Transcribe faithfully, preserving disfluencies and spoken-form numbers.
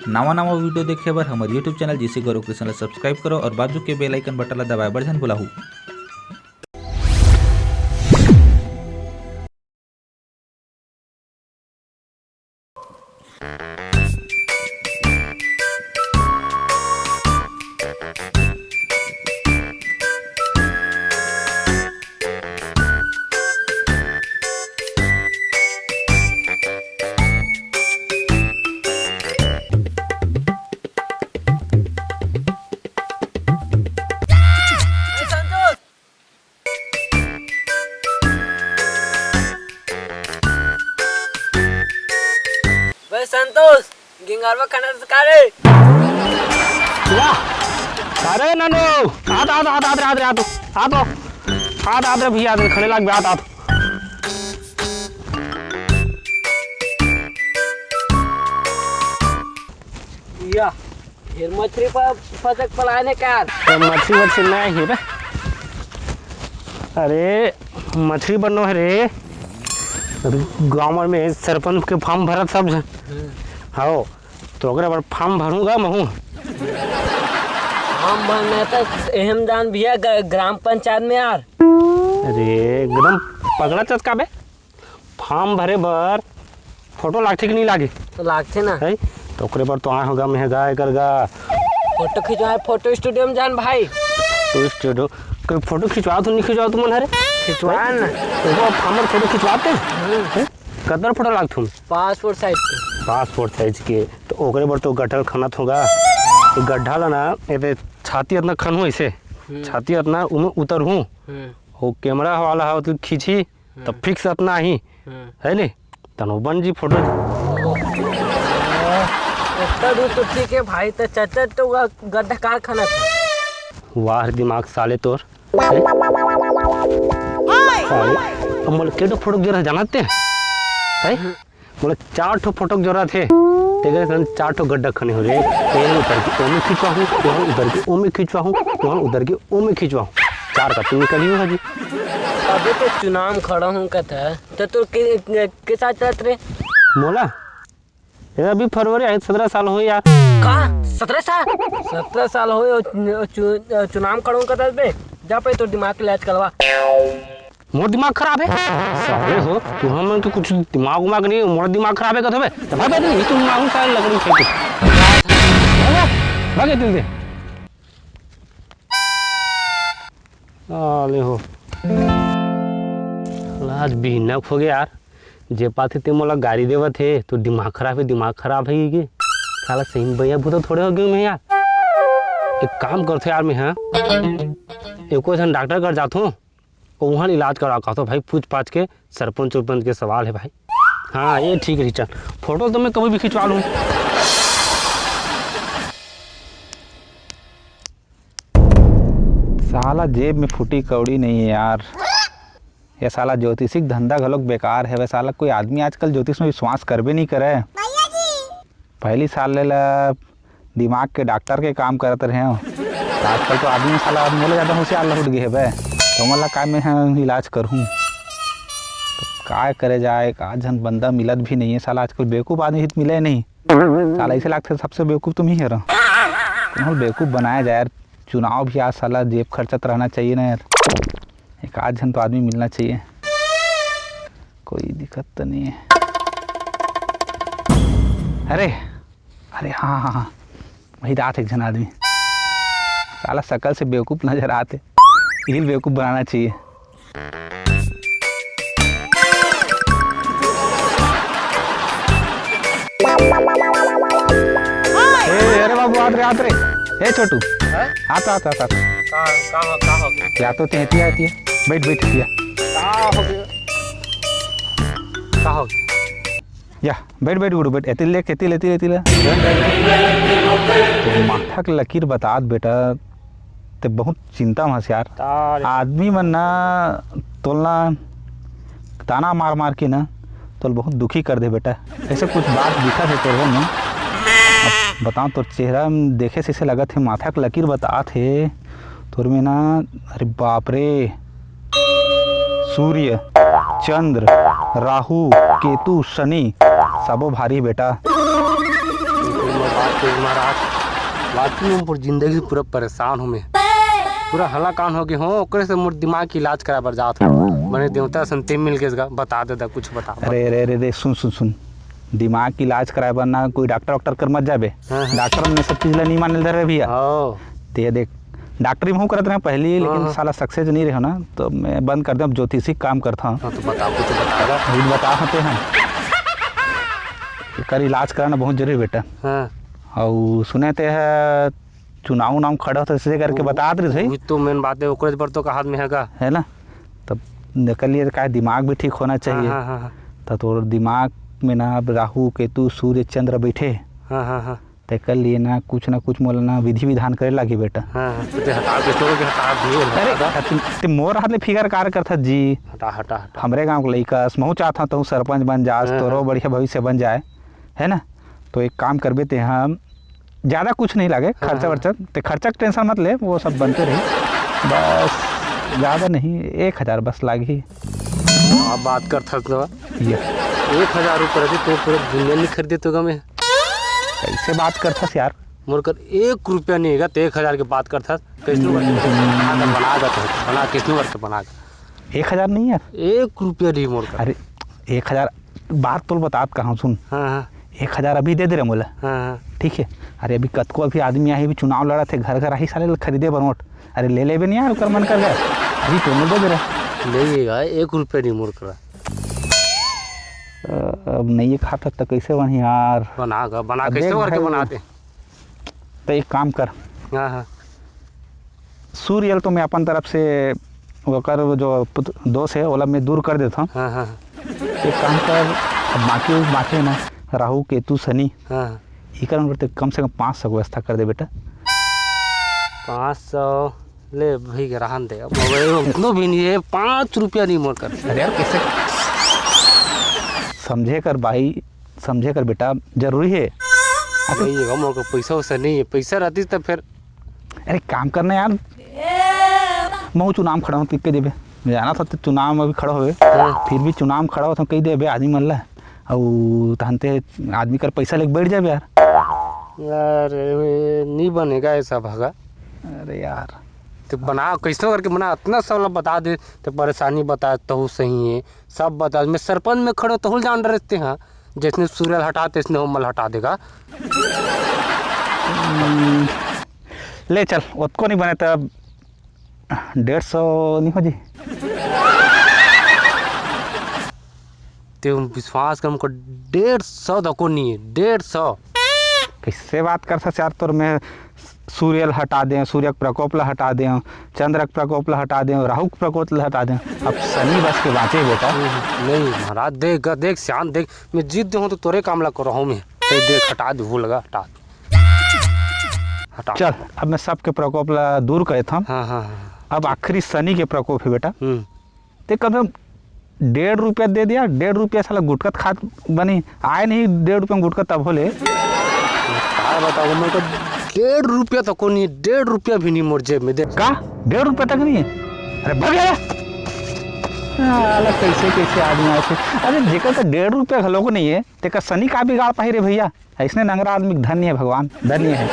नवा नवा वीडियो देखे बर हमर YouTube चैनल जीसी गौरव क्रिएशन ला सब्सक्राइब करो और बाजू के बेल आइकन बटन ला दबाए बर झन भुलाहू। बे संतोष, गिंगारवा खाना से का रे? वाह! अरे ननो, आत, आत, आत, आत रे, आत रे, आत रे, आत रे। आत, आत रे भैया, आत रे, खड़े लाग बे, आत, आत। या, ढेर मछरी पर फसक पलाने का। तो मछरी, मछरी नहीं है बे। अरे, मछरी बनो है रे। गांव में सरपंच के फॉर्म भरत सब झन। हम्म। हाओ, तो ओकरे बर फॉर्म भरूंगा महू। फॉर्म भरने त एहम जान भैया ग-, ग्राम पंचायत में यार। अरे, एकदम पगला चचका बे। फॉर्म भरे बर फोटो लागथे कि नहीं लागे? तो लागथे ना। है? तो ओकरे बर तो आए होगा, मैं जाए कर गा। फोटो खिंचवाए, फोटो स्टूडियो में जान भाई। तो स्टूडियो, कोई फोटो खिंचवा तो नहीं खिंचवा तुमन हरे? खिंचवा ना। देखो, अब हमर फोटो खिंचवाते हैं? हम्म। हैं? कतना फोटो लागथुन? पासपोर्ट साइज के। पासपोर्ट साइज के। तो ओकरे बर तो गठल खनत होगा। तो गड्ढा ला ना, एदे छाती इतना खनहू ऐसे। हम्म। छाती इतना उमे उतरहूँ। हम्म। वो कैमरा वाला है, तो खींची, तो हम्म। फिक्स इतना ही। हम्म। है नहीं? तनो बन जी फोटो। इतना दूर तो ठीक है भाई, तो चचा तो ग-, गड्ढा कारखाना था। वाह रे दिमाग साले तोर। हैं? साले, अब मोला के ठो फोटो के जरूरत है जानत ते? हैं? मोला चार ठो फोटो के जरूरत है। तेरे सन चार ठो गड्ढा खने हो रे। एहन उतर के ओमे खिंचवाहूँ, ओहन उतर के ओमे खिंचवाहूँ, ओहन उतर के ओमे खिंचवाहूँ। चार का तुम निकलियो है जी। अबे तो चुनाव में खड़ा हूँ कहता है, तो तू के, के, के साथ चलत रे? मोला? ये अभी फरवरी आई, सत्रह साल हो यार। का? सत्रह साल? सत्रह साल हो, चु-, चुनाव में खड़ा हूँ कहता है बे? जा पे तो दिमाग के इलाज करवा। मोर दिमाग खराब है? साले हो, तुमन के कुछ दिमाग उमाग नहीं, मोर दिमाग खराब है कहत हवे? तो भाग, भाग, नहीं, तुम मांगू साले लकड़ी फेंक के। भाग, भाग, भाग, दिल दे। साले हो। साला आज बिहनक हो गया यार। जे पाथे ते मोला गारी देवत हे, तो दिमाग खराब है, दिमाग खराब है ये। साला सही में भैया भूत थोड़े हो गए मैं यार। एक काम करथो यार मैं, हाँ? एको झन डॉक्टर कर जाथो। उहाँ इलाज करा का तो भाई, पूछ पाछ के सरपंच उरपंच के सवाल है भाई। हाँ, ये ठीक रही। चल, फोटो तो मैं कभी भी खिंचवा लूँ। साला जेब में फूटी कौड़ी नहीं है यार। ये साला ज्योतिषी के धंधा घलोक बेकार है। साला कोई आदमी आजकल ज्योतिष में विश्वास करबे नहीं करे। पहली साल ले ला दिमाग के डॉक्टर के काम करत रहे हो। आजकल तो आदमी साला मोले ज्यादा होशियार लहुट गए बे। तो मोला का मैं ह इलाज करहूँ? तो काय करे जाए, का झन बंदा मिलत भी नहीं है साला। आजकल बेवकूफ आदमी ही तो मिले नहीं। साला ऐसे लगथे सबसे बेवकूफ तुम ही हरो। कोनो बेवकूफ बनाया जाए यार। चुनाव भी आज साला जेब खर्चा तो रहना चाहिए ना यार। एक आध झन तो आदमी मिलना चाहिए। कोई दिक्कत तो नहीं है। अरे, अरे हाँ, हाँ, हाँ, वही रात एक झन आदमी। साला शकल से बेवकूफ नजर आते, यही बेवकूफ बनाना चाहिए। ए, अरे बाबू, आत रे, आत रे। ए छोटू, हाँ? आत, आत, आत, आत। का, का हो, का हो गया? या तो तेहतिया, तेहतिया। बैठ, बैठ, तेहतिया। का हो गया? का हो गया? या, बैठ, बैठ, गुडू, बैठ। एतिल देख, एतिल, एतिल, एतिल। तो माथा के लकीर बतात बेटा, ते बहुत चिंता में हस यार। तारे। आदमी मन ना तोलना ताना मार मार के ना तोल बहुत दुखी कर दे बेटा। ऐसे कुछ बात दिखा थे तोर में। अब बताओ, तोर चेहरा में देखे से ऐसे लगत है, माथा के लकीर बतात है तोर में ना। अरे बाप रे, सूर्य, चंद्र, राहु, केतु, शनि, सबो भारी बेटा। आज वाकई में पूरा जिंदगी से पूरा परेशान हूँ मैं। पूरा हलाकान हो गए हूँ, ओकरे से मोर दिमाग के इलाज कराए बर जात हूँ। मने देवता संती मिल गए इसका, बता दे दा, कुछ बता। अरे, अरे, अरे, अरे, सुन, सुन, सुन। दिमाग के इलाज कराए बर ना कोई डॉक्टर वॉक्टर कर मत जाबे। हाँ, हाँ। डॉक्टर ने सब चीज ला नहीं माने धरे भैया। हाँ। ते देख, डॉक्टरी में हूँ करत रहे पहली, लेकिन हाँ। साला सक्सेस नहीं रहे ना, तो मैं बंद कर दे, अब ज्योतिषी काम करता हूँ। हाँ, तो बता, कुछ बता रहा। अभी बता सकते हैं। एकर इलाज कराना बहुत जरूरी बेटा। हाँ। अउ सुने ते है चुनाव उनाव खड़ा होता, ऐसे करके वो, बतात रहिस हे। वही तो मेन बात है, ओकरे बर तो कहात में है का। है ना? तब एकर लिए का दिमाग भी ठीक होना चाहिए। हाँ, हाँ, हाँ। त तोर दिमाग में ना अब राहु, केतु, सूर्य, चंद्र बैठे। हाँ, हाँ, हाँ। तेकर लिए ना कुछ ना कुछ मोला ना विधि विधान करे लागी बेटा। हाँ, हाँ। तो ते हटा, कैसे हो गया, हटा दिए, अरे, हटा दो। ते, ते मोर हाथ ले फिकर कार करथस जी। हटा, हटा, हटा। हमरे गांव के लइका अस, महूं चाहत हंव तहूं सरपंच बन जास, हाँ, तोरो हाँ। बढ़िया भविष्य बन जाए, है ना? तो एक काम करबे ते हम ज्यादा कुछ नहीं लागे, हाँ, खर्चा हाँ। वर्चा, ते खर्चा के टेंशन मत ले, वो सब बनते रही। बस ज्यादा नहीं, एक हजार बस लागही। आप बात करथस ना। ये। एक हजार रुपया रहते तो पूरा दुनिया नहीं खरीदे तो गमे। कैसे बात करथस यार? मोर कर एक रुपया नहीं है, तो एक हजार के बात करथस। कैसे हम्म। बना दे, बना दे, बना, कैसे करके बना दे। एक हजार नहीं यार। एक रुपया नहीं मोर कर। अरे, एक हजार, बात तोल बतात कहाँ, सुन। हाँ, हाँ। एक हजार अभी दे दे रे मोला। हाँ, हाँ। ठीक है। अरे, अभी कतको अभी आदमी आही, अभी चुनाव लड़त हे, घर घर आही साले ल खरीदे बर वोट। अरे, ले लेबे नहीं यार, ओकर मन कर गया। अभी तो नहीं दे दे रे। नहीं है यार, एक रुपया नहीं मोर करा। अ, अब नहीं खाता तो कैसे बनी यार? बना गा, बना, अब कैसे देख करके भाई, बनाते? तो एक काम कर। हाँ, हाँ। सूर्य ल तो मैं अपन तरफ से ओकर जो पुत-, दोष है, ओला मैं दूर कर देता हूँ। हाँ, हाँ, हाँ। एक काम कर, अब बाकी बात है ना, राहु, केतु, शनि, हाँ, हाँ। इकर ऊपर ते कम से कम पाँच सौ के व्यवस्था कर दे बेटा। पाँच सौ ले भाई, रहन दे, अब मोबाइल में उतनो भी नहीं है, पाँच रुपया नहीं मोर कर। अरे यार, कैसे समझे कर भाई, समझे कर बेटा, जरूरी है। नहीं है, मोर को पैसा वैसा नहीं है, पैसा रहती तो फिर। अरे काम करना यार, महूं चुनाव खड़ा हूँ, कह देबे, मैं जाना था तो चुनाव में भी खड़ा होवे, हाँ। फिर भी चुनाव में खड़ा होता हूँ, कह देबे आदमी मन ला, अउ तहन ते आदमी कर पैसा लेके बैठ जाबे यार। अरे, नहीं बनेगा ऐसा भागा। अरे यार। तो बना, कैसे करके बना, इतना सब ला बता दे, तो परेशानी बता, तहू सही है, सब बता। मैं सरपंच में खड़ो, तहू जान डरते हैं, जैसने सूर्य हटा, तैसने हो मल हटा देगा। हम्म, ले चल, ओतको नहीं बने तब डेढ़ सौ नहीं हो जी? ते विश्वास कर, हमको डेढ़ सौ तको नहीं है, डेढ़ सौ। कैसे बात करथस यार, तोर मैं सूर्य ल हटा दें, सूर्य के प्रकोप ल हटा दें, चंद्र के प्रकोप ल हटा दें, राहु के प्रकोप ल हटा दें, अब शनि बस के बाँचे बेटा। नहीं महाराज, देख, देख, शांत देख, मैं जीत दे हूँ तो तोरे काम ला करहूँ मैं। ते देख, हटा दे, भूल लगा, हटा दे। हटा। चल, अब मैं सबके प्रकोप ला दूर करे था। हाँ, हाँ, हाँ। अब आखिरी शनि के प्रकोप है बेटा। हम्म। ते कम से कम डेढ़ रुपया दे दिया, डेढ़ रुपया साला गुटखा खात बनी, आए नहीं डेढ़ रुपया में गुटखा तब होले। का बताओ, मैं तो डेढ़ रुपया तक को नहीं, डेढ़ रुपया भी नहीं मोर जेब में दे। का? डेढ़ रुपया तक नहीं है? अरे भग जा। साला कैसे कैसे आदमी आए थे। अरे जेकर का डेढ़ रुपया घलो को नहीं है, तेकर शनि का बिगाड़ पाही रे भैया। ऐसने नंगरा आदमी के धन्य है भगवान, धन्य है।